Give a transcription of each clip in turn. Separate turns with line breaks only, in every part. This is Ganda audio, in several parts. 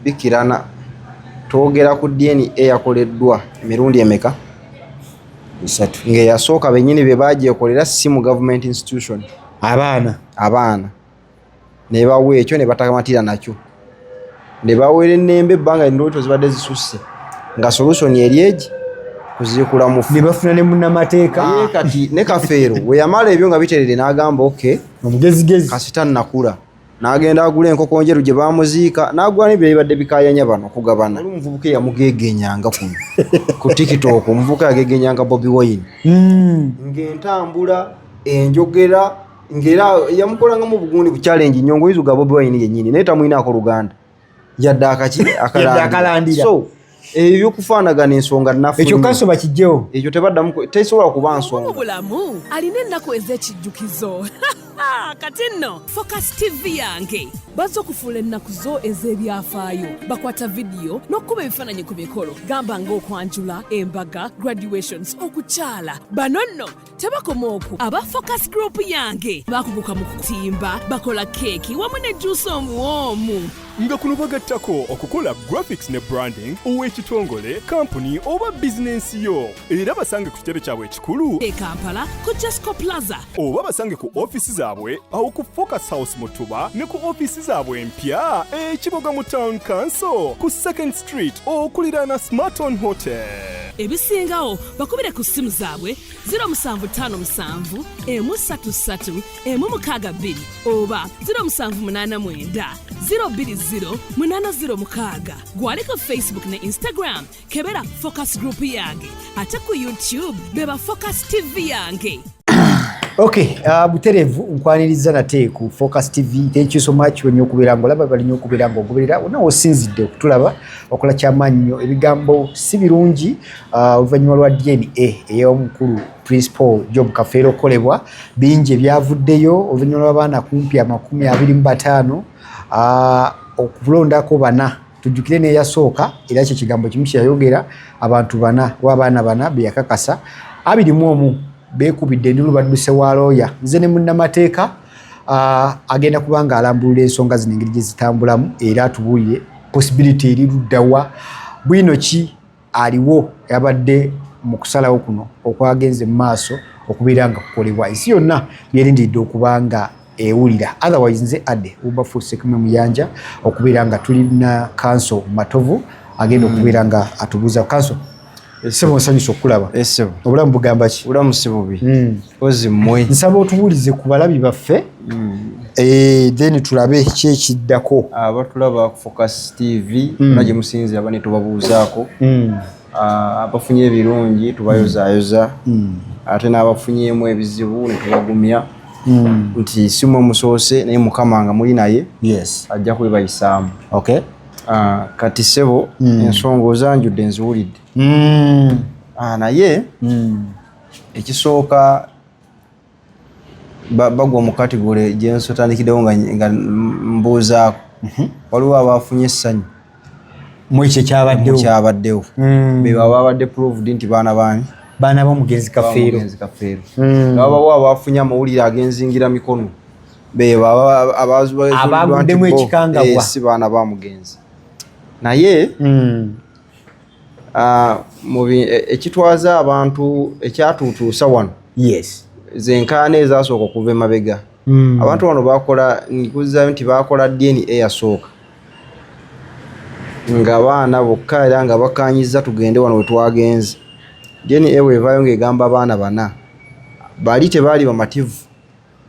bikirana. Twogera ku DNA eyakoleddwa emirundi emeka?
Esatu.
Ng'eyasooka bennyini be bagyekolera, si mu government institution.
Abaana.
Abaana ne bawa ekyo ne batamatira nakyo, ne bawera ennembe ebbanga endooto zibadde zisusse nga solution eri egi kuziikula mufu.
Ne bafuna ne munnamateeka.
Naye kati ne Kafeero we yamala ebyo nga biterere, n'agamba, "Okay."
Omugezigezi.
Kasita nakula n'agenda agula enkoko njeru gye bamuziika, n'agula n'ebyo ebibadde bikayanya bano okugabana. Oli omuvubuka eyamugegenyanga kuno ku TikTok, omuvubuka yagegenyanga Bobi Wine, ng'entambula, enjogera, ng'era yamukolangamu bugundi bu challenge nnyo, ng'oyinza ga Bobi Wine yennyini, naye tamwinaako luganda yadde akaki.
Yadde akalandira.
So ebyo byokufaanagana ensonga nnafu
Ekyo
nnyo.
Kanso bakijjewo.
Ekyo tebaddamu tesobola kuba
Mu
nsonga.
bulamu alina ennaku ez'ekijjukizo. Kati nno Focus TV yange bazze okufuula ennaku zo ez'ebyafaayo. Bakwata vidiyo n'okukuba ebifaananyi ku mikolo, gamba ng'okwanjula, embaga, graduations, okukyala. Bano nno tebakoma okwo. Aba Focus Group yange bakuguka mu kutimba, bakola keeki wamu ne juusi omuwoomu.
Nga kuno bagattako okukola graphics ne branding ow'ekitongole, kampuni oba bizinensi yo. Era basange ku kitebe kyabwe ekikulu
e Kampala ku Jesco Plaza,
oba basange ku ofiisi zaabwe awo ku Focus House mu Tuba, ne ku ofiisi zaabwe empya ekiboga mu Town Council ku Second Street okuliraana Smarton Hotel.
Ebisingawo bakubire ku ssimu zaabwe 0757 133 162 oba 0789 020 806. Gwali ku Facebook ne Instagram, kebera Focus Group yange, ate ku YouTube beba Focus TV yange.
Okay, butereevu nkwaniriza nate ku Focus TV. Thank you so much wenye okubeera ng'olaba, balinye okubeera ng'ogoberera wonna osinzidde okutulaba. Okola kyamaanyi nnyo. Ebigambo si birungi oluvannyuma lwa DNA ey'omukulu Prince Paul Job Kafeero okukolebwa, bingi ebyavuddeyo oluvannyuma lw'abaana kumpi 25 okulondako bana. Tujjukire n'eyasooka era kye kigambo kimu kyeyayogera, abantu bana oba abaana bana be yakakasa, 21 beekubidde endulu, badduse wa looya. Nze ne munnamateeka agenda kuba nga alambulula ensonga zino engeri gye zitambulamu, era atubuulire possibility eri luddawa, bwino ki aliwo yabadde mu kusalawo kuno okwagenze mu maaso okubeera nga kukolebwa. Ensi yonna byerindiridde okuba nga ewulira. Otherwise nze Ade Ubafusekme Muyanja, okubeera nga tulina Kanso Matovu agenda okubeera nga atubuuza. Kanso, sebo, nsanyusa okukulaba.
Esebo.
Obulamu bugamba ki?
Bulamu si bubi. Ozi mmwe?
Nsaba otubuulize ku balabi baffe, then tulabe ki ekiddako.
Abatulaba ku Focus TV na gye musinzira ba ne tubabuuzaako. Abafunye ebirungi tubayozaayoza, ate n'abafunyeemu ebizibu ne tubagumya nti si mwe musoose, naye Mukama nga muli naye ajja kubibayisaamu. Kati ssebo, ensonga ozanjudde, nziwulidde. Naye ekisooka bagwa mu category gyensotandikiddewo nga mbuuzaako. Waliwo abafunye essanyu
Mu ekyo kyabaddewo.
Kyabaddewo. Be babadde proved nti baana baani?
Baana b'omugenzi Kafeero.
Bamugenzi Kafeero. Nga wabawo abafunye amawulire agenzingira mikono, bebo
Abaguddemu ekikangabwa.
Si baana ba mugenzi, naye ekitwaza abantu, ekyatuutuusa wano, zenkaana ezasooka okuva emabega. Abantu bano bakola, nkuzaayo nti bakola DNA eyasooka nga baana bokka, era nga bakanyiza tugende wano wetwagenze. DNA bwevaayo ng'egamba abaana bana, bali tebaali bamativu,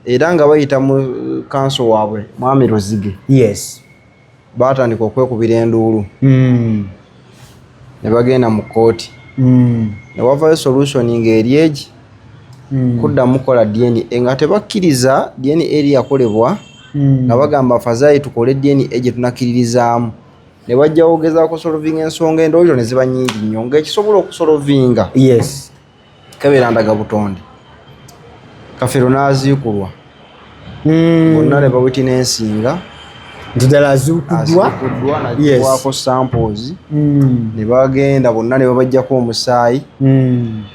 era nga bayita mu kanso waabwe Mwami Luzige. Batandika okwekubira enduulu ne bagenda mu kkooti, ne wavayo solution ng'eri egi kuddamu kukola DNA, nga tebakkiriza DNA eri yakolebwa, nga bagamba afazaayi tukole DNA gye tunakkiririzaamu. Ne bajjawo ogezaako solvinga ensonga, endowoozo ne ziba nnyingi nnyo ng'ekisobola okusolvinga kebeera ndaga butonde. Kafeero n'aziikulwa, bonna ne bawitnessnga
Nti ddala azuukuddwa.
Aziikuddwa, nagibwako samples, ne bagenda bonna ne babajjako omusaayi,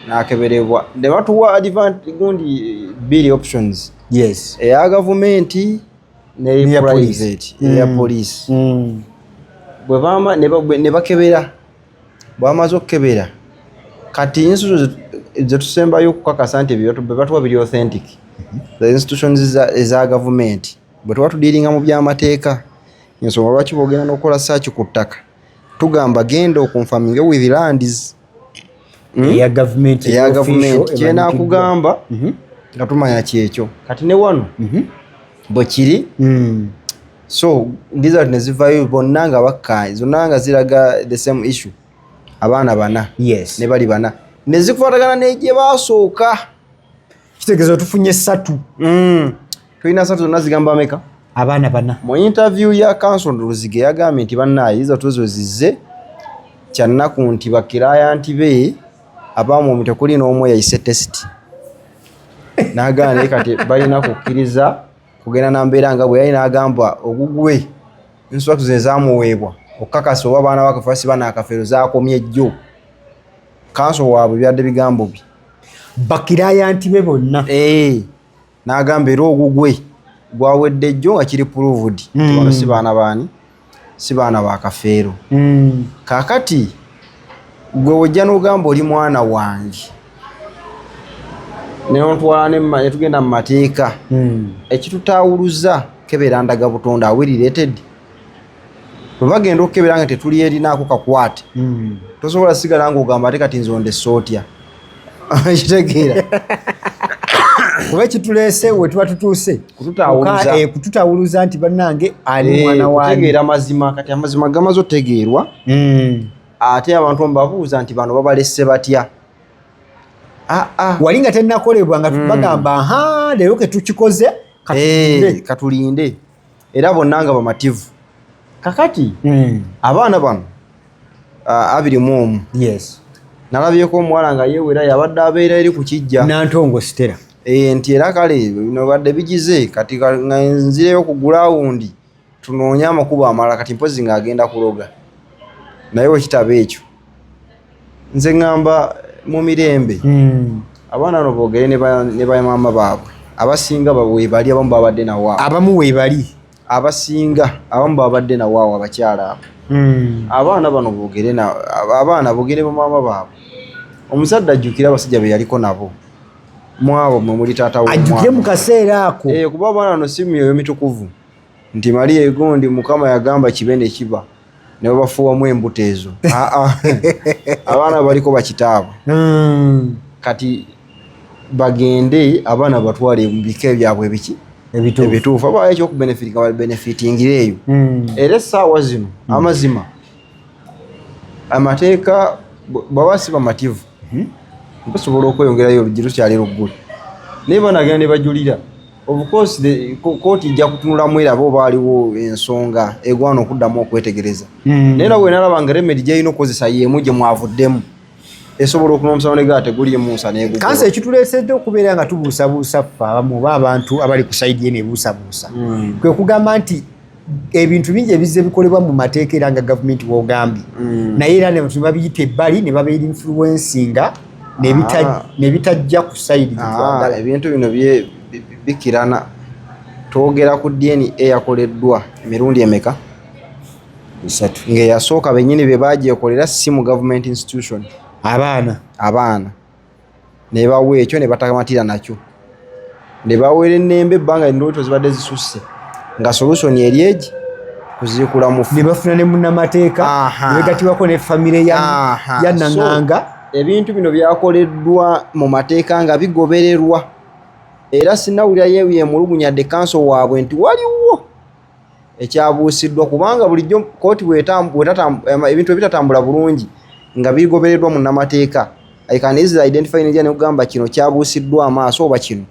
n'akeberebwa, ne batuwa gundi bbiri, options, eya gavumenti
N'eya
neya
police.
private, eya police. Bwe bama ne bakebera, bwamaze okukebera, kati institutions zetusembayo okukakasa nti ebyo bye batuwa biri authentic, the institutions eza gavumenti. Bwe tuba tudealinga mu byamateeka, ensonga lwaki bwogenda n'okukola search ku ttaka, tugamba genda oconfirminge with lands.
Eya gavumenti.
Eya
official,
gavumenti kyenakugamba nga tumanya kyekyo. Kati ne wano bwe kiri. So result ne zivayo bonna nga bakkaanya, zonna nga ziraga the same issue, abaana bana. Ne bali bana ne zikwatagana negye basooka.
Kitegeeza tufunye ssatu.
Tulina satu, zonna zigamba meka?
Abaana bana.
Mu interview ya counsel Luzige yagambye nti bannaaye result ezo zizze kyannaku nti baclient be abamu tekuli n'omu yayise test, n'agamba naye kati balina kukkiriza kugenda na mbeera nga bwe yali. N'agamba ogugwe instructions ezamuweebwa okukakasa oba abaana bakafeero si baana akafeero zakomye jjo. Counsel waabwe byadde bigambo bye.
Baclient be bonna.
Eh, n'agamba era ogugwe gwawedde jjo nga kiri proved nti bano si baana baani, si baana ba Kafeero. Kaakati gwe wojja n'ogamba oli mwana wange, neontwala ne tugenda mu mateeka, ekitutaawuluza kebera ndaga butonde. Are we related? Bwe bagenda okukebera nga tetuli erinaako kakwate, tosobola sigala ng'ogamba ate kati nze ondesse otya? Kitegeera?
Kuba ekituleese we tuba tutuuse
Kututaawuluza.
Kututaawuluza nti bannange ani mwana waani.
Kutegeera mazima. Kati amazima gamaze otegeerwa, ate abantu mbabuuza nti bano babalesse batya? Ah, ah.
Wali nga tennakolebwa nga bagamba aha, leero ke tukikoze, katulinde.
Katulinde, era bonna nga bamativu. Kakati abaana bano 21, nalabyeko omuwala nga yeewera yabadde abeera eri ku kijja.
Nantongo Stella.
Eh, nti era kale bino badde bigize kati nga nzireyo ku ground tunoonye amakubo amalala. Kati mpozi ng'agenda kuloga, naye wekitaba ekyo nze ŋŋamba mu mirembe abaana bano boogere ne bamaama baabwe. Abasinga weebali, abamu babadde nawo awo.
Abamu weebali.
Abasinga abamu babadde nawo awo, abakyala abo. Abaana bano boogere na abaana boogere bamaama baabwe. Omuzadde ajjukire abasajja be yaliko nabo, mwabo mwe muli taata
Ajjukire mu
w'omwana.
kaseera ako.
Eh, kuba abaana bano si myoyo mitukuvu nti Mariya egundi Mukama yagamba kibe ne kiba ne babafuuwamu embuto ezo. Ah, ah. Abaana baliko bakitaabwe. Kati bagende abaana batwale mu bika byabwe ebiki
Ebituufu.
Ebituufu. Abaayo ekyokubenefitinga babenefitingira eyo. Era essaawa zino amazima amateeka bwaba si bamativu, basobola okweyongerayo, oluggi lukyali luggule, naye banagenda ne bajulira. Of course kooti ejja kutunulamu eraba oba aliwo ensonga egwana okuddamu okwetegereza. Naye era bwenalaba nga remedy gyerina okukozesa y'emu gye mwavuddemu, esobola okunwa omusango negaa teguliimu nsa.
Counsel, ekituleesedde okubeera nga tubuusabuusa ffe abamu oba abantu abali ku side eno ebuusabuusa, kwe kugamba nti ebintu bingi ebizze bikolebwa mu mateeka era nga gavumenti wogambye, naye era ne babiyita ebbali ne babeera influencinga ne bitajja ku side gyetwagala.
Ebintu bino bikirana. Twogera ku DNA yakoleddwa emirundi emeka?
Esatu.
Ng'eyasooka bennyini be bagyekolera, si mu government institution.
Abaana.
Abaana ne bawa ekyo ne batamatira nakyo ne bawera ennembe ebbanga endooto zibadde zisusse nga solution eri egi kuziikula mufu.
Ne bafuna ne munnamateeka, ne begatibwako ne famire ya Naŋŋanga.
So, ebintu bino byakoleddwa mu mateeka nga bigobererwa, era sinawulira yemulugunyadde counsel waabwe nti waliwo ekyabuusiddwa, kubanga bulijjo kooti ebintu ebitatambula bulungi nga bigobereddwa mu nnamateeka, I can easily identify nejja nekugamba kino kyabuusiddwa amaaso oba kino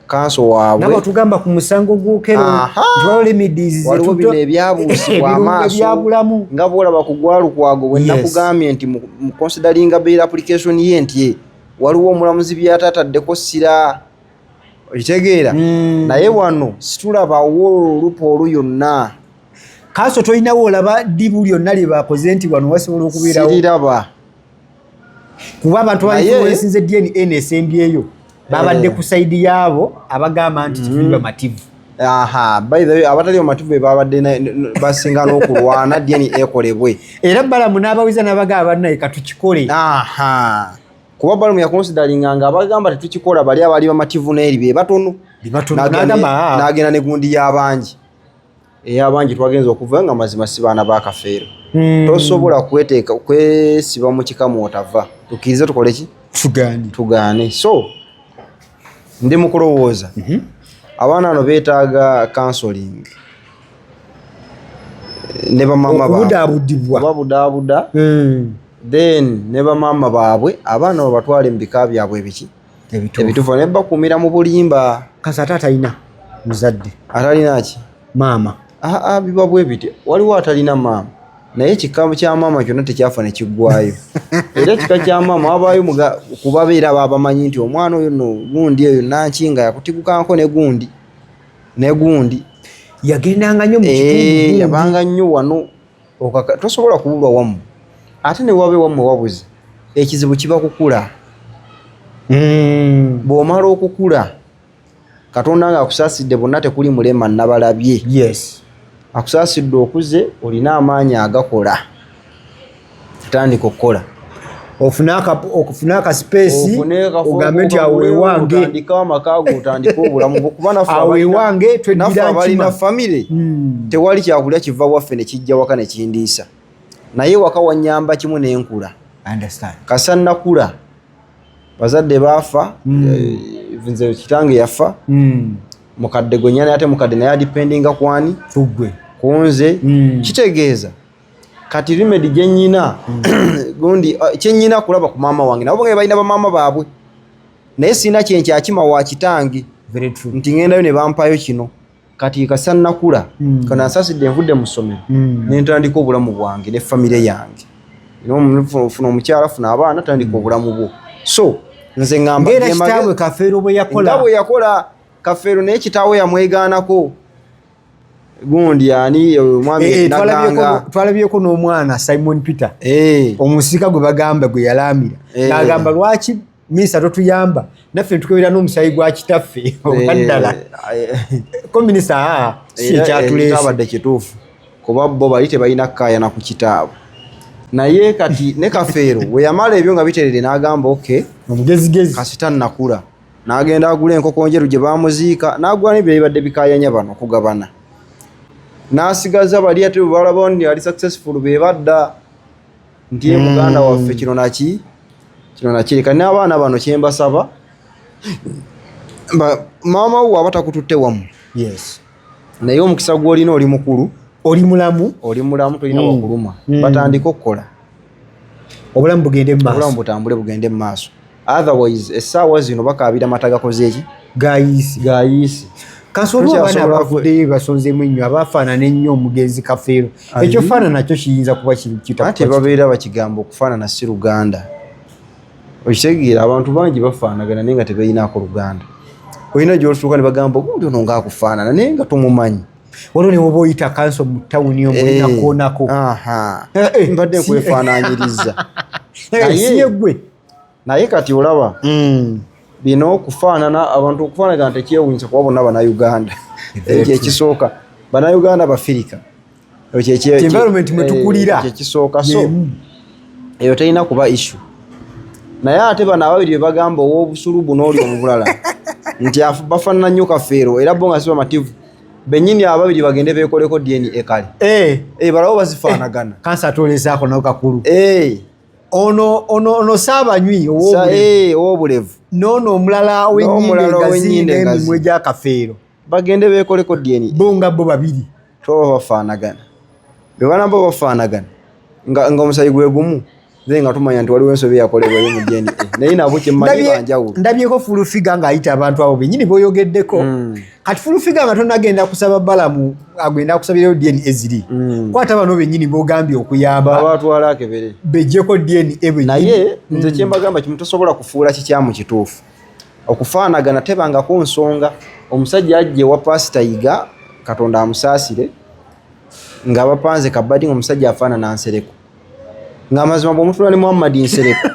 counsel waabwe.
Nabo tugamba ku musango gw'Okello nti waliwo remedies.
Waliwo bino ebyabuusibwa
ebirungo
amaaso
ebyabulamu.
Nga bwolaba ku gwalukwago bwe nakugambye nti mu consideringa bail application ye nti ye waliwo omulamuzi byataataddeko ssira, okitegeera? Naye wano situlabawo olupa olu yonna.
Counsel, tolinawo olaba ddibu lyonna lye bakoze nti wano wasobola okubeerawo?
Siriraba.
Kuba abantu bainfluencinze DNA nesembyeyo babadde ku side yaabo abagamba nti tetuli bamativu.
Aha, by the way, abatali bamativu be babadde basinga n'okulwana DNA ekolebwe.
Era Balamu n'abawiza n'abagamba, bannaye, katukikole.
Aha, kuba Balamu yaconsideringa nga abagamba tetukikola bali abaali bamativu n'eri be batono.
Be batono.
N'agenda
N'agamba, "Ah."
N'agenda ne gundi y'abangi, ey'abangi twagenza okuva nga mazima si baana ba Kafeero. Tosobola kweteeka kwesiba mu kika mwotava. Tukkirize tukole ki?
Tugaani.
Tugaane. So ndi mu kulowooza abaana bano beetaaga counseling ne bamaama baabwe.
Okubudaabudibwa.
Babudaabuda. Then ne bamaama baabwe, abaana babatwale mu bika byabwe ebiki?
Ebituufu.
Ebituufu, ne bakuumira mu bulimba.
Kasi ate atalina muzadde?
Atalina ki?
Maama.
Aa, biba bwe biti, waliwo atalina maama naye ekika kya maama kyonna tekyafa ne kiggwayo. Era ekika kya maama wabaayo kubabeera baba bamanyi nti omwana oyo no gundi eyo nankinga yakutigukanko ne gundi ne gundi.
Yagendanga nnyo mu kitundu gundi.
Yabanga nnyo wano. Tosobola kubulwa wammwe, ate ne wabe wammwe wabuze, ekizibu kiba kukula. Bw'omala okukula, Katonda nga akusaasidde, bonna tekuli mulema nabalabye. Akusaasidde, okuze, olina amaanyi agakola, tandika okukola.
Ofune akaspace.
Ofune akafo.
Ogambe nti awo ewange.
Otandike amaka go, otandike obulamu bwo, kuba naffe
Awo ewange tweddira
naffe abalina
nkima.
famire, tewali kyakulya kiva waffe ne kijja waka ne kindiisa, naye waka wanyamba kimu nenkula.
Understand.
Kasa nakula, bazadde baafa. Nze kitange yafa. Mukadde gwe nyana, ate mukadde naye adependinga kwani?
Tuggwe.
Kunze. Kitegeeza kati remedy gyenyina gundi, kyenyina kulaba ku maama wange, nabo nga balina bamaama baabwe, naye sina kyenkyakima wa kitange.
Very true.
Nti ngendayo ne bampayo kino. Kati kasa nakula, kana nsasidde, nvudde mu ssomero, nentandika obulamu bwange ne famire yange. Funa omukyala, funa abaana, tandika obulamu bwo. So nze ŋŋamba
Ng'era kitaabwe Kafeero bwe yakola.
Nga bwe yakola Kafeero, naye kitaawe yamwegaanako gundi ani, omwami Naganga.
Twalabyeko n'omwana Simon Peter, omusika gwe bagamba gwe yalaamira, n'agamba, lwaki minisita totuyamba naffe ntukebera n'omusayi gwa kitaffe obaddala? Ko minisita, aa, si
Era
ekyatuleese.
Ekyabadde kituufu, kuba bo bali tebalina kukaayana ku kitaabwe. Naye kati ne Kafeero bwe yamala ebyo nga biterere, n'agamba okay.
Omugezigezi.
Kasita nakula, n'agenda agula enkoko njeru gye bamuziika, n'agula n'ebyo ebibadde bikaayanya bano okugabana, n'asigaza bali. Ate bwe balaba nti ali successful, be badda nti ye muganda waffe, kino naki, kino nakiri. Kati n'abaana bano kyembasaba, maama wo aba takututte wamu, naye omukisa gw'olina, oli mukulu,
oli mulamu,
oli mulamu, tolina wakuluma. Batandike okukola.
Obulamu bugende mu
obulamu
maaso.
Butambule bugende mu maaso. Otherwise essaawa zino bakaabira mata gakoze eki?
Gayiisi.
Gayiisi.
Kasolo abaana
Tukyasobola
abavuddeyo basonzeemu ennyo abafaanana ennyo omugenzi Kafeero. Ekyo faanana nakyo kiyinza kuba
Anti babeera bakigamba okufaanana si luganda, okitegeera? Abantu bangi bafaanagana naye nga tebeeyinaako luganda. Olina gy'otuuka ne bagamba ogundi ono ngaakufaanana, naye nga tomumanyi.
Waliwo ne woba oyita kanso mu tawuni omwo, olinakoonako.
Aha. Mbadde nkwefaananyiriza.
Si yeggwe.
Naye kati olaba bino okufaanana, abantu okufaanagana tekyewunyisa, kuba bonna Bannayuganda. Ekyo ekisooka, Bannayuganda Bafirika. Ekyo
Environment mwe tukulira.
Ekyo ekisooka. So
Yemu.
eyo terina kuba issue. Naye ate bano ababiri be bagamba ow'obusulubu n'oli omubulala nti bafaanana nnyo Kafeero, era bo nga si bamativu, bennyini ababiri bagende beekoleko DNA kale. Balawo bazifaanagana.
Kansa atolezaako nako kakulu. Ono Saabanywi ow'obulevu.
Ow'obulevu.
N'ono omulala ow'ennyindo
N'omulala
engazi
ow'ennyindo engazi.
n'emimwa egy'Akafeero.
Bagende beekoleko DNA.
Bo nga bo babiri.
Toba bafaanagana, bwe banaba bafaanagana nga omusayi gwe gumu, then nga tumanya nti waliwo ensobi eyakolebwayo mu DNA, naye nabo kyemmanyi banjawulo.
Ndabyeko Full Figure ng'ayita abantu abo bennyini boyogeddeko. Kati Full Figure nga tonagenda kusaba Balamu agenda akusabirayo DNA ziri, kwata bano bennyini bogambye okuyamba.
Babatwala akebere.
Bejjeko DNA bennyini.
Naye nze kyembagamba kimu, tosobola kufuula kikyamu kituufu. Okufaanagana tebangako nsonga. Omusajja ajja ewa Pasita Yiga, Katonda amusaasire, nga bapanze kabadi, nga omusajja afaanana Nsereko, ng'amazima bw'omutula ne Muhammad Nsereko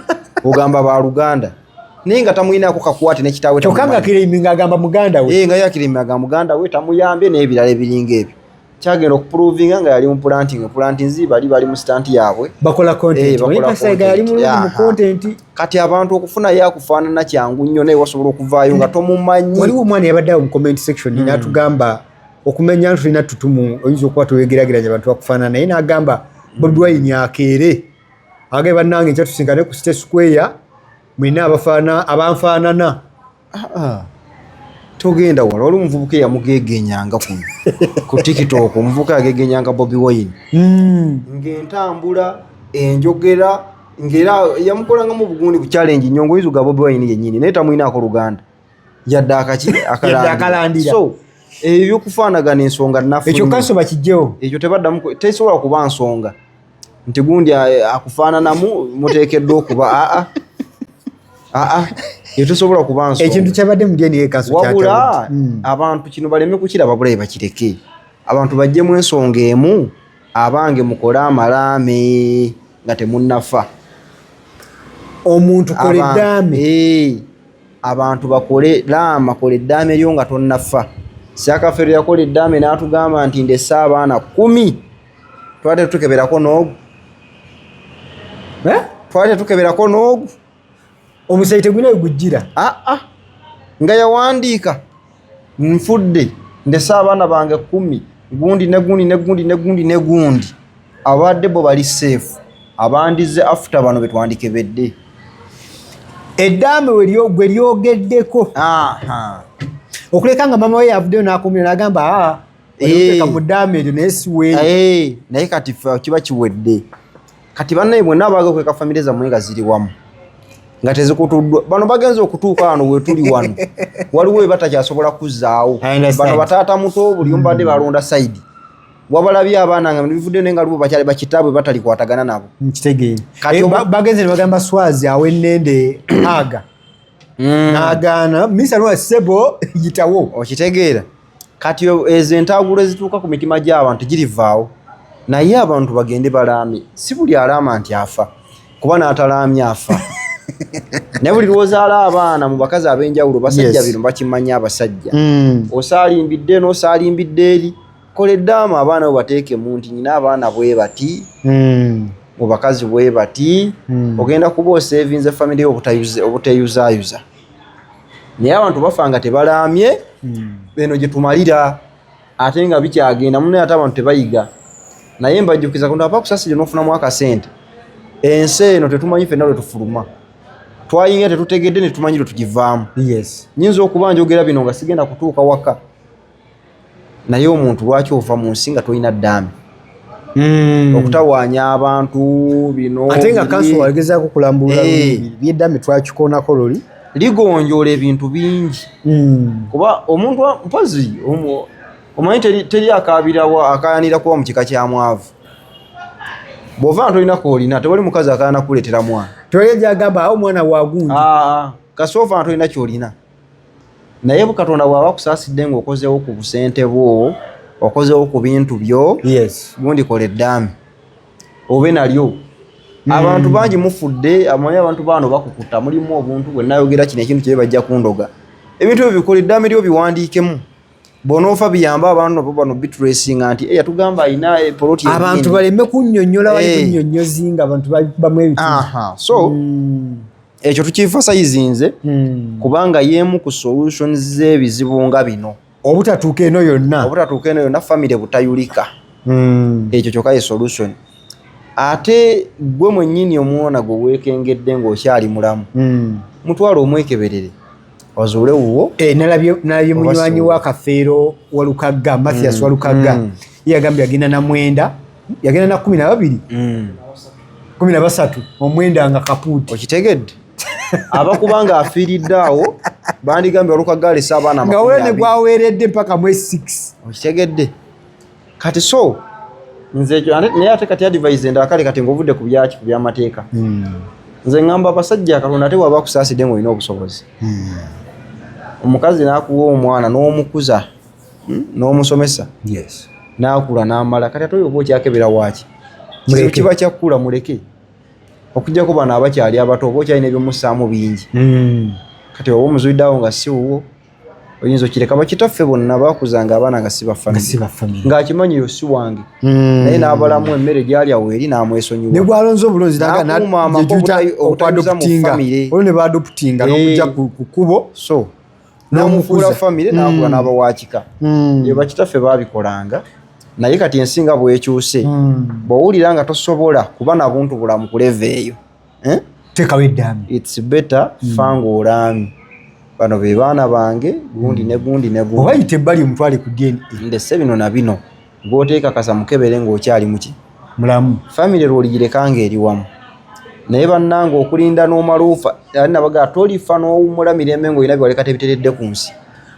ogamba baluganda. Naye nga tamulinaako kakwate ne kitaawe.
Kyokka nga claiminga agamba muganda we.
Eh, nga yaclaiminga agamba muganda we, tamuyambye n'ebirala ebiringa ebyo. Kyagenda okuprovinga nga yali mu planting, planting bali mu stunt yaabwe.
Bakola content.
Eh, bakola
Omanyi yali
content.
mulungi mu content.
Kati abantu okufunayo akufaanana kyangu nnyo, naye wasobola okuvaayo nga tomumanyi.
Waliwo omwana yabadde awo mu comment section n'atugamba okumenya nti tulina tutumu, oyinza okuba tewegerageranya abantu bakufaanana, naye n'agamba Bobi Wine akeere agaye bannange nkya tusinkane ku City Square, mwina abafaana abanfaanana.
Ah, togenda wala, wali omuvubuka eyamugegenyanga ku TikTok, omuvubuka yagegenyanga Bobi Wine ng'entambula, enjogera, ng'era yamukolangamu obugundi bu challenge nnyo, ng'oyinza ga Bobi Wine yennyini, naye tamwinaako luganda yadde akaki.
Yadde akalandira.
So ebyo byokufaanagana ensonga nnafu
Ekyo
nnyo.
Kanso bakijjewo.
Ekyo tebaddamu, tesobola kuba nsonga nti gundi akufaananamu muteekeddwa okuba aa, ekyo tesobola kuba nsonga.
Ekintu kyabadde mu DNA kanso.
Wabula abantu kino baleme kukiraba bulayi, bakireke. Abantu bajjemu ensonga emu: abange, mukole amalaame nga temunnafa.
Omuntu kola eddaame.
Eh, abantu bakole laama, kola eddaame lyo nga tonnafa. Syakafero yakola eddaame n'atugamba nti ndese abaana 10. Twali tetukeberako n'ogu.
Eh?
Twali tetukeberako n'ogu.
Omusayi tegulina we gujjira.
Aa, nga yawandiika, nfudde, ndese abaana bange 10, gundi ne gundi ne gundi ne gundi ne gundi, abadde bo bali safe, abandize after bano betwandikebedde.
Eddaame gwe lyogeddeko, okuleka nga mama we yavuddeyo n'akumira n'agamba, aa,
Eh.
mu ddaame eryo naye si weeri.
Eh, naye kati ffe kiba kiwedde. Kati bannaye bwenna abaaga okweka famire zammwe nga ziri wamu nga tezikutuddwa, bano bagenza okutuuka wano wetuli wano, waliwo we batakyasobola kuzzaawo.
I understand.
Bano bataata muto, buli omu badde balonda side, wabalabye abaana nga bivuddeyo, naye nga lubo bakyali bakitaabwe batalikwatagana nabo.
Nkitegeere.
Kati
Eh, bagenze ne bagamba Swazi awennende aga n'agaana misa lwa sebo yitawo.
Okitegeera? Kati ezo entaagulo ezituuka ku mitima gy'abantu girivaawo, naye abantu bagende balaamye. Si buli alaama nti afa, kuba n'atalaamye afa, naye buli lwozaala abaana mu bakazi ab'enjawulo, basajja, bino bakimanyi abasajja, osaalimbidde n'osaalimbidde eri, kola eddaama, abaana bo bateekemu nti nyina abaana bwe bati mu bakazi bwe bati. Ogenda kuba osevinze famire yo obuteyuzaayuza. Naye abantu bafa nga tebalaamye. Eno gye tumalira ate nga bikyagenda munaye, ate abantu tebayiga. Naye mbajjukiza, Katonda aba akusasire n'ofunamu akasente, ensi eno tetumanyi ffenna lwe tufuluma. Twayingira tetutegedde, ne tumanyi lwe tugivaamu. Nyinza okuba njogera bino nga sigenda kutuuka waka, naye omuntu lwaki ova mu nsi nga tolina ddaame? Okutawaanya abantu bino
Ate nga kanso wagezaako kulambulula byeddaame, twakikoonako luli.
Ligonjoola ebintu bingi, kuba omuntu mpozi omanyi teri akaabirawa akayanira kuba mu kika kya mwavu. Bw'ova nga tolina koolina, tewali mukazi akayana kuleetera mwana.
Tewali gyagamba awo omwana wagundi.
Aa, kasoofa nga tolina kyolina, naye Katonda bw'aba akusaasidde ng'okozeewo ku busente bwo, okozeewo ku bintu byo, gundi kola eddaame obe nalyo. Abantu bangi mufudde, amanyi abantu baano bakukuta, mulimu obuntu bwe nayogera kino ekintu kye bajja kundoga. Ebintu ebyo bikola eddaame lyo, biwandiikemu, bw'onoofa biyambe abantu nabo bano bitracinga nti, "Eh, yatugamba alina poloti."
Abantu baleme kunnyonnyola, bali kunnyonnyozi nga abantu bamu ebintu.
Aha, so ekyo tukiemphasizinze kubanga y'emu ku solutions z'ebizibu nga bino.
Obutatuuka eno yonna.
Obutatuuka eno yonna, famire butayulika. Ekyo kyokka ye solution. Ate gwe mwennyini omwana gwe weekengedde ng'okyali mulamu, mutwale omwekeberere ozuule wuwo.
Eh, nalabye
Oba
munywanyi
si
wa Kafeero Walukagga, Mathias Walukagga, ye yagambye yagenda na mwenda, yagenda na 12, 13, omwenda nga kapuuti.
Okitegedde? Abakuba nga afiiridde awo, bandigambye Walukagga alese abaana
nga
amakumi
wole ne
abiri.
Gwaweeredde mpaka mu 6.
Okitegedde? Kati so nze ekyo naye ate kati advice endala, kale kati ng'ovudde ku byaki, ku byamateeka, nze ŋŋamba abasajja, Katonda ate bw'aba akusaasidde ng'olina obusobozi, omukazi n'akuwa omwana n'omukuza, n'omusomesa, n'akula n'amala, kati ate oyo oba okyakebera waaki? Kizibu.
Muleke.
Kiba kyakkula, muleke. Okujjako bano abakyali abato, oba okyalina ebyomussaamu bingi. Kati oba omuzuiddeawo nga si wuwo, oyinza okireka. Bakitaffe bonna bakuzanga abaana nga si
Nga si
bafamily,
bafamily,
ng'akimanyi yo si wange, naye n'abalamu emmere gyali awo eri n'amwesonyiwa.
Ne gwalonze obulonzi.
N'akuuma amaka obutayuza mu family.
Olwo ne baadoptinga n'okujja ku kkubo
so
n'omukuza.
N'omufuula family, n'akula n'aba wakika. Ebyo bakitaffe baabikolanga, naye kati ensi nga bwekyuse, bw'owulira nga tosobola kuba na buntu bulamu ku level eyo, eh?
Teekawo eddaami.
It's better fa ng'olaamye, bano be baana bange, gundi ne gundi ne
Oba
gundi.
yita ebbali omutwale ku DNA.
Ndese bino na bino, gw'oteekakasa mukebere ng'okyali muki
Mulamu.
Famire lw'oligireka ng'eri wamu, naye bannange, okulinda n'omala ofa, ali nabaga tolifa n'owummula mirembe ng'olina byewaleka tebiteredde ku nsi.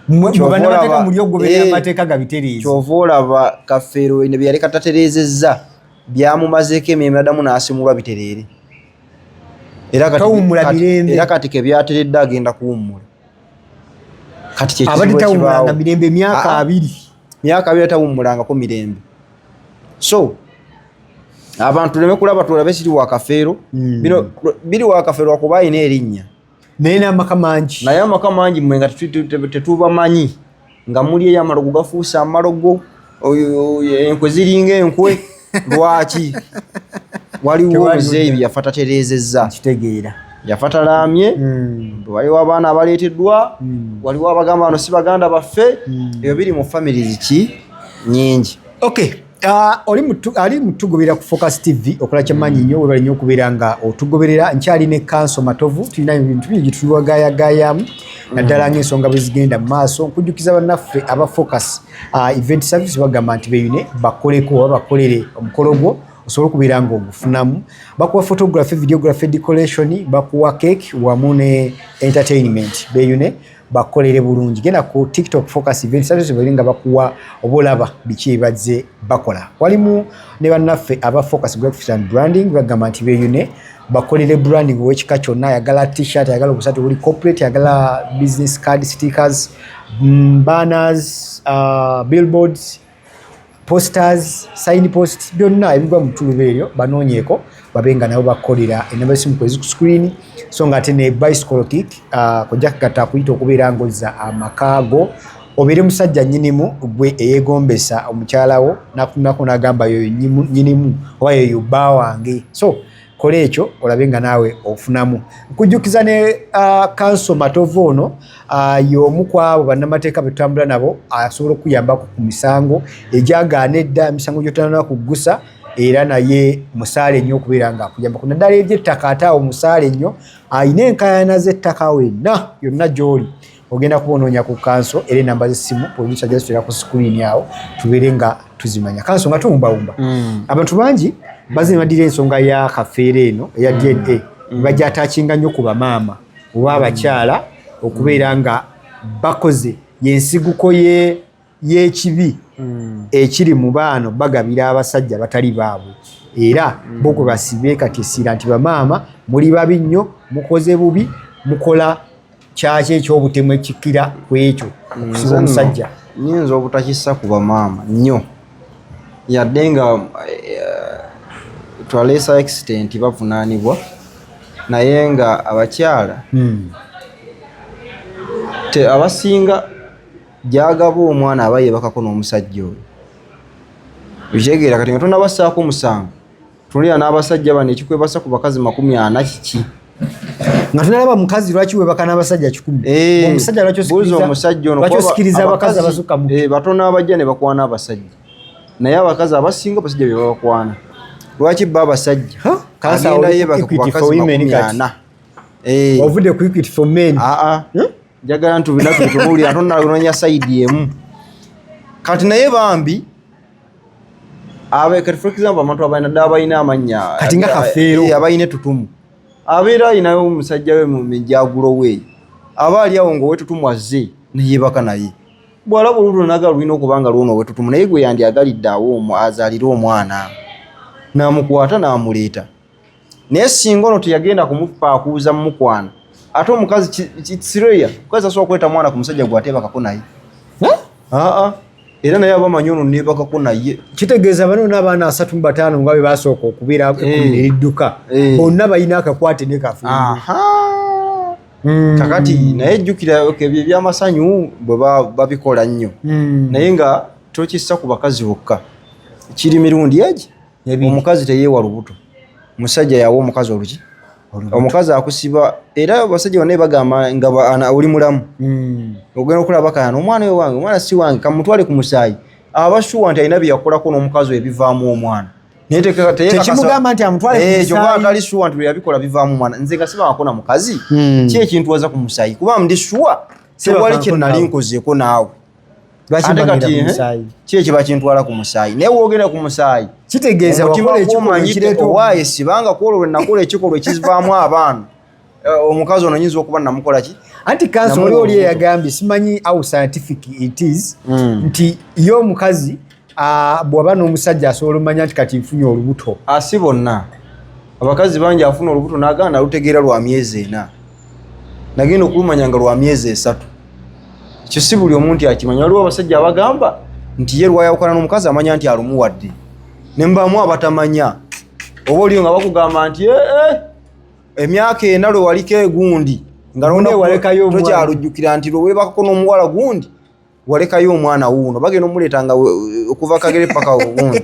Mwe
Kyova
bannamateeka
olaba-
muli ogoberera amateeka gabitereeze.
Kyova olaba Kafeero ne byeyaleka tatereezezza byamumazeeko emirembe, addamu n'asimulwa bitereere. Era kati-
Tawummula mirembe.
Era kati ke byateredde agenda kuwummula. Kati kye
Abadde
kizibu
tawummulanga
ekibaawo.
mirembe emyaka
Ah, ah.
20.
Myaka 20 tawummulangako mirembe. So abantu tuleme kulaba, tulabe siri wa Kafeero. Bino biri wa Kafeero lwakuba alina erinnya.
Naye n'amaka mangi.
Naye amaka mangi mmwe nga tetubamanyi, nga muli eyo, amalogo gafuuse amalogo, enkwe ziringa enkwe. Lwaki? Waliwo
Tewaliwo
omuzeeyi
ddala.
yafa tatereezezza.
Kitegeera.
Yafa talaamye. Waliwo abaana abaleeteddwa, waliwo abagamba bano si baganda baffe. Ebyo biri mu families ki nyingi.
Okay. Ali mutugobera ku Focus TV, okola kyamanyi nnyo, webale nnyo okubeera nga otugoberera. Nkyali ne Kanso Matovu, tulina ebintu bingi tuliwagayagayamu, naddala ng'ensonga bwe zigenda mu maaso. Nkujjukiza bannaffe aba Focus Event Service bagamba nti beyune bakoleko oba bakolere omukolo gwo osobola okubeera ng'ogufunamu. Bakuwa photography, videography, decoration, bakuwa cake wamu ne entertainment. Beyune bakolere bulungi. Genda ku TikTok, Focus Event Service, bali nga bakuwa oba olaba biki ebazze bakola. Walimu ne bannaffe aba Focus Graphics and Branding, bagamba nti beyune bakolere branding ow'ekika kyonna. Ayagala T-shirt, ayagala obusaati obuli corporate, ayagala business card, stickers, banners, billboards, posters, sign post, byonna ebigwa mu ttuluba eryo banoonyeeko babe nga nabo bakolera. Enamba esimu kwezi ku screen. So nga ate ne bicycle kick, kojja kagatta akuyita okubeera ng'ozza amaka go, obeere musajja nnyinimu, gwe eyeegombesa omukyala wo nakunako n'agamba yoyo nnyinimu oba yoyo bba wange. So kola ekyo olabe nga naawe ofunamu. Nkujjukiza ne Kanso Matovu ono y'omu ku abo bannamateeka be tutambula nabo, asobola okuyambako ku misango egyagaana edda, emisango gy'otanana kuggusa, era naye musaale nnyo okubeera nga akuyambako, naddala eby'ettaka. Ate awo musaale nnyo, alina enkaayana z'ettaka wenna yonna gy'oli ogenda kuba onoonya ku Kanso. Era enamba z'essimu producer jazitera ku screen awo, tubeere nga tuzimanya. Kanso, nga tuwumbawumba, abantu bangi bazze ne baddira ensonga ya Kafeero eno eya DNA, bajatakinga nnyo ku bamaama oba abakyala okubeera nga bakoze yensibuko ye y'ekibi ekiri mu baano, bagabira abasajja batali baabwe, era bo gwe basibe kati essira nti bamaama muli babi nnyo, mukoze bubi, mukola kyaki ekyobutemu ekikira ku ekyo okusiba omusajja.
Nyinza obutakissa ku bamaama nnyo, yadde nga to a lesser extent bavunaanibwa, naye nga abakyala abasinga gyagaba omwana aba yebakako n'omusajja oyo, okitegeera? Kati nga tonabassaako omusango, tunulira n'abasajja bano, ekikwebasa ku bakazi 40 kiki?
Nga tunalaba mukazi, lwaki webaka n'abasajja 100? Omusajja lwaki
Buuza omusajja ono.
Lwaki
Kuba
osikiriza abakazi abasukka mu
batono abajja ne bakwana abasajja, naye abakazi abasinga abasajja be babakwana. Lwaki ba abasajja
Kansa
agenda
oli
yeebaka ku
equity for
bakazi
women
makumi
kati.
ana?
Ovudde ku equity for men.
Aa, njagala nti bina tubitunuulira, tonalonoonya side emu kati. Naye bambi kati for example abantu abalina ddala balina amannya.
Kati nga Kafeero.
Abalina ettutumu, abeera alinayo omusajja we mu mijagulo we, aba ali awo ng'owetutumu azze neyebaka, naye bw'alaba olubuto naga lulina okuba nga lwona owetutumu, naye gwe yandyagalidde awo omwo azaalire omwana, n'amukwata n'amuleeta. Naye singa ono teyagenda kumupaakuuza mumukwana, ate omukazi it's rare, omukazi asobola kuleeta mwana ku musajja gwe ateebakako naye. Aa. Era naye abamanyi ono nebakako naye.
Kitegeeza bano n'abaana 35 nga be basooka okubeera 10 eridduka, bonna balina akakwate ne Kafeero.
Kakati naye jjukira, okay, ebyo ebyamasanyu bwe babikola nnyo, naye nga tokissa ku bakazi bokka, kiri mirundi egi.
Ebiri.
Omukazi teyeewa lubuto, musajja yawa omukazi oluki. Omukazi akusiba, era abasajja bonna bagamba nga oli mulamu, ogenda okulaba kana omwana we wange, omwana si wange, kamutwale ku musaayi, aba sure nti alina byeyakolako n'omukazi ebivaamu omwana. Naye
Tekimugamba nti amutwale ku
Eh, kyokka
musaayi.
atali sure nti bwe yabikola bivaamu omwana. Nze nga sibangako na mukazi, ki ekintwaza ku musaayi? Kuba ndi sure tewali kye nali
naawe.
nkozeeko naawe.
Lwaki
Ate
mbagenda
kati,
ku
eh,
musaayi?
ki ekiba kintwala ku musaayi? Naye woogenda ku musaayi,
Kitegeeza
omutima
wakola ekikolwa
gw'omanyidde
ekireeta
owaaye sibanga ku olwo lwe nakola ekikolwa ekivaamu abaana. Eh, omukazi ono nyinza okuba namukola ki?
Anti kanso
Namuwa
oli
olubuto.
eyagambye, simanyi how scientific it is, nti ye omukazi, ah, bw'aba n'omusajja asobola omanya nti kati nfunye olubuto.
Asi bonna abakazi bangi afuna olubuto n'agaana lutegeera lwa myezi 4, nagenda okulumanya nga lwa myezi 3. Ekyo si buli omuntu akimanya. Waliwo abasajja abagamba nti ye lwayawukana n'omukazi amanya nti alumuwadde, ne mubaamu abatamanya, oba oliyo nga bakugamba nti "Eh, eh, emyaka 4 lwe waliko egundi nga
Munne walekayo omwana."
tokyalujjukira nti lwe weebakako n'omuwala gundi walekayo omwana wuuno, bagenda omuleeta nga okuva Kagere paka gundi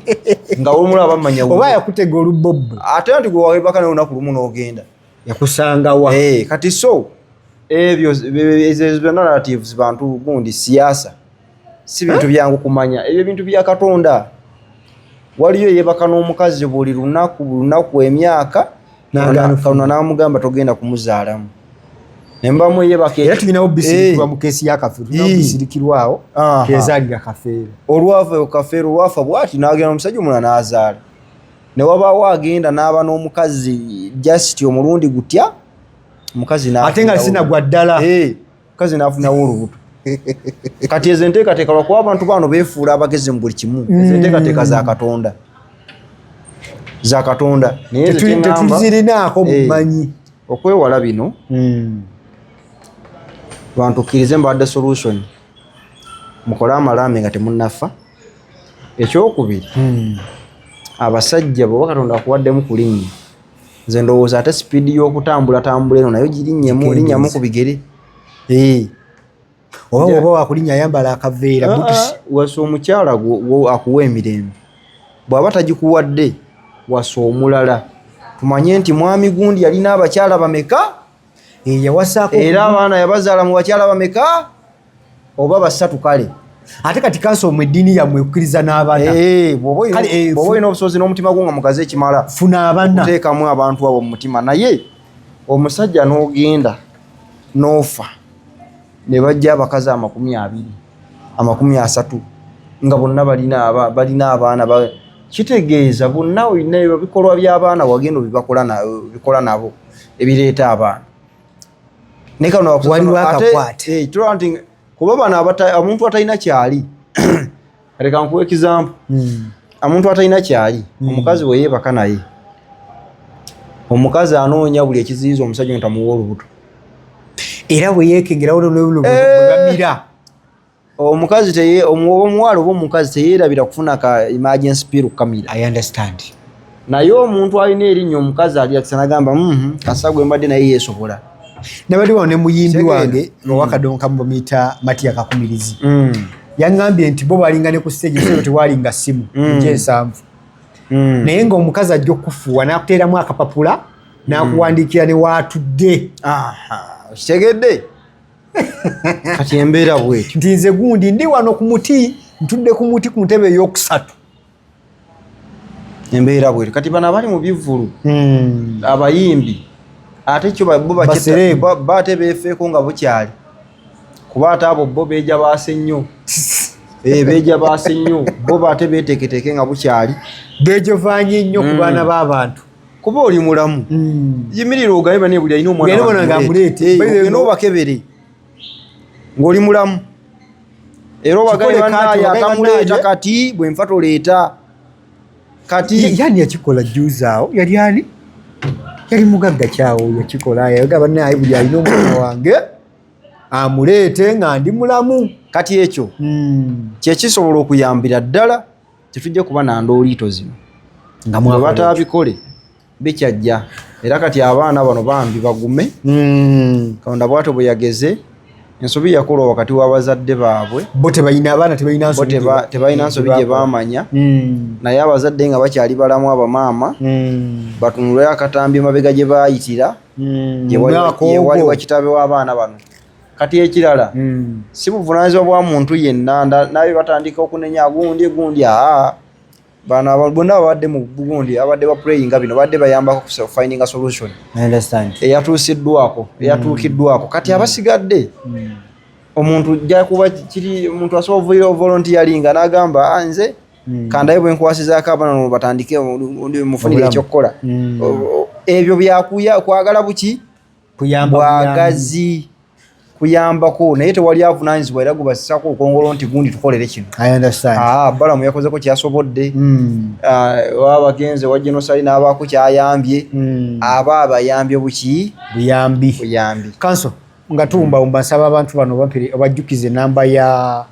nga omulaba bamanya
Oba
wuwe.
yakutega olubobbo.
Ate nti gwe webaka naye olunaku lumu n'ogenda.
Yakusangawa?
Eh, kati so ebyo ezo byonna narratives, bantu gundi siasa, si bintu byangu kumanya. Ebyo bintu bya Katonda. Waliyo yebaka n'omukazi buli lunaku buli lunaku emyaka.
N'agaana.
Katonda n'amugamba togenda kumuzaalamu, nembamu yebaka.
Era tulinawo bisirikirwa mu case ya Kafeero, tulinawo bisirikirwawo tezaalira Kafeero.
Olwava Kafeero olwafa bwati n'agenda omusajja omulala n'azaala, ne wabaawo agenda n'aba n'omukazi just omulundi gutya, omukazi
Ate nga sinagwa ddala.
Eh, omukazi n'afunawo olubuto. Kati ezo enteekateeka, lwakuba abantu bano beefuula abagezi mu buli kimu, ezo enteekateeka za Katonda, za Katonda. Naye nze kye ŋŋamba,
Tetuzirinaako
Eh,
bumanyi.
okwewala bino, bantu kkirize mbadde solution, mukole amalambe nga temunnafa. Ekyokubiri, abasajja bweoba Katonda akuwaddemu ku linnya, nze ndowooza ate sipiidi y'okutambula tambula eno nayo girinnyemu, linnyamu ku bigere. Eh.
Oba oba wakulinnya ayambala akaveera, butusi.
Ah, wasa omukyala akuwa emirembe. Bw'aba tagikuwadde, wasa omulala, tumanye nti mwami gundi yalina abakyala bameka.
Eh, yawasaako.
Era abaana yabazaala mu bakyala bameka oba basatu, kale.
Ate kati kanso omwe eddiini yammwe ekukkiriza n'abaana.
Eh, bw'oba
Kale, eh,
bw'oba olina obusobozi n'omutima gwo nga mugazi ekimala,
funa abaana.
Oteekamu abantu abo mu mutima. Naye omusajja n'ogenda n'ofa ne bajja abakazi 20, 30 nga bonna balina abaana, kitegeeza bonna olina ebyo bikolwa by'abaana wagenda obikola nabo ebireeta abaana. Naye kano
Waliwo akakwate.
Eh, tulaba nti kuba bano omuntu atalina kyali, leka nkuwa example, omuntu atalina kyali, omukazi bwe yeebaka naye, omukazi anoonya buli ekiziyiza omusajja ono tamuwa olubuto.
Era bwe yeekengerawo
Eh.
bwe bamira.
Omukazi omuwala oba omukazi teyeerabira kufuna ka emergency pill kamira.
I understand.
Naye omuntu alina erinnya, omukazi ali akisa nagamba, kasa gwe mbadde naye yeesobola."
Nabadde wano ne muyimbi
Kitegeera.
wange owakadonka bamuyita Matiya Kakumirizi, yaŋŋambye nti bo balinga ne ku stage sero tewalinga simu gyensanvu, naye ng'omukazi ajja okufuuwa n'akuteeramu akapapula n'akuwandiikira ne waatudde.
Aha, kitegedde. Kati embeera bwetyo.
Nti nze gundi ndi wano ku muti, ntudde ku muti ku ntebe ey'okusatu.
Embeera bwetyo. Kati bano abali mu bivvulu, abayimbi, ate kyo bo
Baserebu.
Bo ate beefeeko nga bukyali, kuba ate abo bo beeja baase nnyo. Eh, beeja baase nnyo bo, ate beeteeketeeke nga bukyali.
Beejovanye nnyo ku baana b'abantu.
Kuba oli mulamu, yimirira ogabe bane buli alina omwana
Buli alina omwana
wange
amuleete.
Eh,
By the way,
ogende obakebere ng'oli mulamu, era obagabe
Kikole kati,
banaye
obagabe
atamuleeta
bannaaye.
kati bwe nfa toleeta kati.
Yani yakikola juzi awo, yali ani, yali mugagga kyawo yakikola, yagamba naye buli alina omwana wange. Amuleete nga ndi mulamu.
Kati ekyo kyekisobola okuyambira ddala, tetujja kuba na ndooliito zino.
Nga
bwe
mwakola ekyo.
Batabikole bikyajja. Era kati abaana bano bambi bagume. Katonda bwatyo bwe yageze, ensobi yakolwa wakati w'abazadde baabwe.
Bo tebalina, abaana tebalina
Bo
nsobi.
Tebalina nsobi gye bamanya, naye abazadde nga bakyali balamu, abamaama batunule akatambi emabega gye baayitira,
Omwaka
gye wali
ogwo.
wa kitaabe w'abaana bano. Kati ekirala, si buvunaanyizibwa bwa muntu yenna naye batandika okunenya gundi gundi. Aa, bano bonna babadde mu gundi, abadde baplayinga bino, badde bayambako ku finding a solution
I understand.
eyatuusiddwako, eyatuukiddwako. Kati abasigadde, omuntu jja kuba kiri, omuntu asobola ovuira volunteeringa n'agamba, "Ah, nze kandabe bwe nkwasizaako abaana no batandike mufunire
Obulamu.
ekyokukola." Ebyo byakuya kwagala buki?
Kuyamba.
Bwagazi, kuyambako, naye tewali avunaanyizibwa era gubasisako olukongolo nti gundi tukolere kino.
I understand.
Ah, Balamu yakozeko kyasobodde. Ah, waba bagenze wa genosali n'abaako kyayambye, aba abayambye buki?
Buyambi.
Buyambi.
Kanso, nga tuwumbawumba, nsaba abantu bano bampere obajjukize enamba ya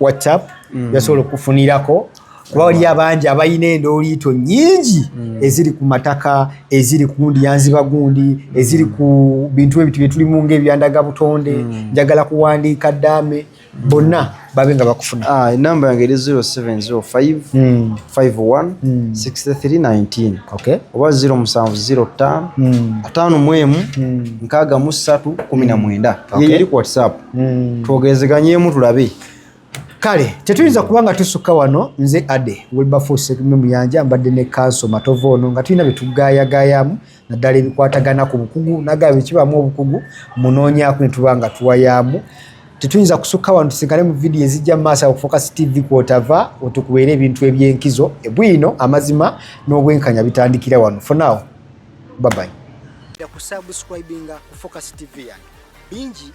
WhatsApp yasobola okufunirako, kuba wali abangi abalina endooliito nyingi eziri ku mataka, eziri ku gundi yanziba gundi, eziri ku bintu ebintu byetulimu ngaebyandaga butonde, njagala kuwandiika ddaame, bonna babe nga bakufuna.
Ah, enamba yange eri 0705 51 63 19 oba 0705 51 63 19. Ye eri ku WhatsApp. Twogerezeganyemu tulabe.
Kale tetuyinza kuba nga tusukka wano. Nze Ade Wilberforce Muyanja, mbadde ne Kanso Matovu ono nga tulina byetugaayagaayamu, naddala ebikwatagana ku bukugu, nagaba ekibamu obukugu munoonyaku ne tuba nga tuwayaamu. Tetuyinza kusukka wano. Tusinkane mu vidiyo ezijja mu maaso awo ku Focus TV kwotava otukubeera ebintu ebyenkizo ebwino. Amazima n'obwenkanya bitandikira wano. For now, bye bye. Kusubscribinga ku Focus TV yange bingi.